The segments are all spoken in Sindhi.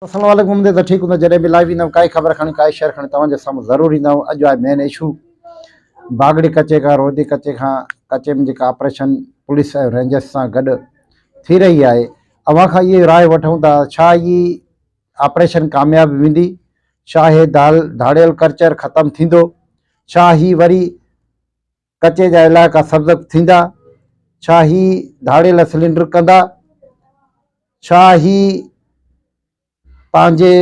السلام عليڪم اميد ته ٺيڪ هوندا جڏهن به لائيو ايندم ڪائي خبر کڻي ڪائي شيئر کڻي توهان جي سامهون ضرور ايندم اڄ آهي مين اشو باگڙي ڪچي کان روهدي ڪچي کان ڪچي ۾ جيڪا آپريشن پوليس ۽ رينجرس سان گڏ ٿي رهي آهي اوهان کان اهي راء وٺون ٿا ڇا هي آپريشن ڪامياب ويندي ڇا هي ڌاڙيل ڪلچر ختم ٿيندو ڇا هي وري ڪچي جا علائقا سبز ٿيندا؟ ڇا هي ڌاڙيل سلينڊر ڪندا؟ ڇا هي پنهنجي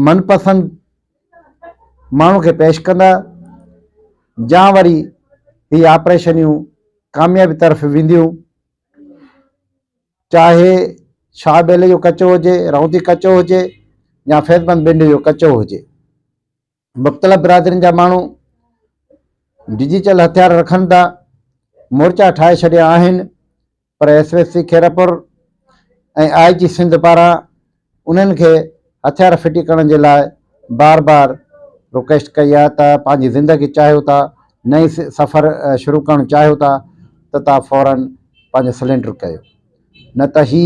من پسند ماڻهو کي پيش ڪندا يا وري هي آپريشنيون ڪاميابي طرف وينديون؟ چاهي شاهه ٻيلي جو ڪچو هجي، رونتي ڪچو هجي يا فيض بند ٻنڊي جو ڪچو هجي. مختلف برادرين جا ماڻهو ڊجيٽل هٿيار رکن ٿا، مورچا ٺاهي ڇڏيا آهن پر S S C Khairpur ۽ I G Sindh پاران انهن کي هٿيار ڦٽي ڪرڻ جي لاء بار بار رڪويسٽ ڪئي آهي ته پنهنجي زندگي چاهيو ٿا نئين سفر شروع ڪرڻ چاهيو ٿا ته توهان فورن پنهنجو سلينڊر ڪيو نه ته هي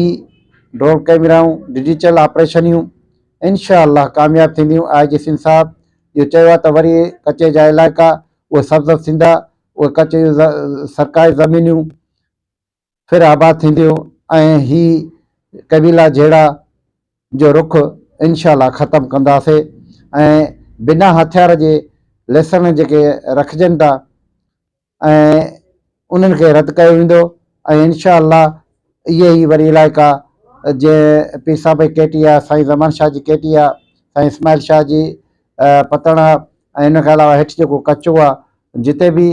ڊرون ڪئميرائون ڊجيٽل آپريشنيون انشاء الله ڪامياب ٿينديون، آء جي سنڌ صاحب اهو چيو آهي ته وري ڪچي جا علائقا اهي سبز ٿيندا، اهي ڪچي جون سرڪاري زمينيون ڦر آباد ٿينديون ۽ هي قبيلا جهيڙا جو رخ انشاء الله ختم ڪنداسي ۽ بنا هٿيار جي ليسن جيڪي رکجن ٿا ۽ انهن کي رد ڪيو ويندو ۽ انشاء الله اهي ئي وري علائقا جنهن پير صاحب جي ڪيٽي آ سائين زمان شاهه جي ڪيٽي آ سائين اسماعيل شاهه جي پتڻ آ ۽ ان کان علاوه هيٺ جيڪو ڪچو آ جتي به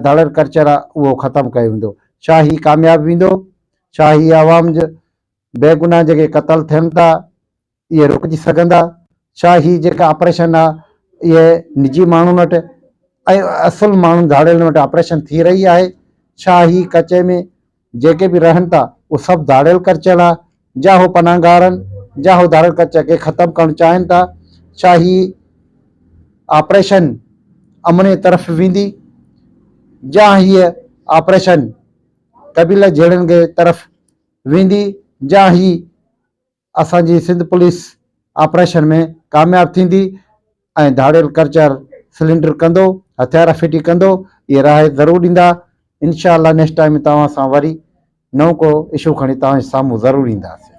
ڌاڙيل ڪرچر آ اهو ختم ڪيو ويندو ڇا هي ڪامياب ويندو ڇا هي عوام بيگناهه جيڪي قتل ٿين ٿا اهي رڪجي سگهندا؟ ڇا هي جيڪا آپريشن آ اهي نجي ماڻهن وٽ ۽ اصل ماڻهن ڌاڙيلن وٽ آپريشن ٿي رهي آهي؟ ڇا هي ڪچي ۾ جيڪي به رهن ٿا اهي سڀ ڌاڙيل ڪرچل آ جا هو پناهگار آهن جا هو ڌاڙيل ڪرچل کي ختم ڪرڻ چاهين ٿا؟ ڇا هي آپريشن امن جي طرف ويندي جا هيء آپريشن قبيله جهيڙن جي طرف ويندي جا هي اسان جي سنڌ پوليس آپريشن ۾ ڪامياب ٿيندي ۽ ڌاڙيل ڪرچر سلينڊر ڪندو هٿيار ڦٽي ڪندو اهي راهي ضرور ڏيندا انشاء الله نيڪسٽ ٽائيم توهان سان وري نئون ڪو اشو کڻي توهان جي سامهون ضرور اينداسين.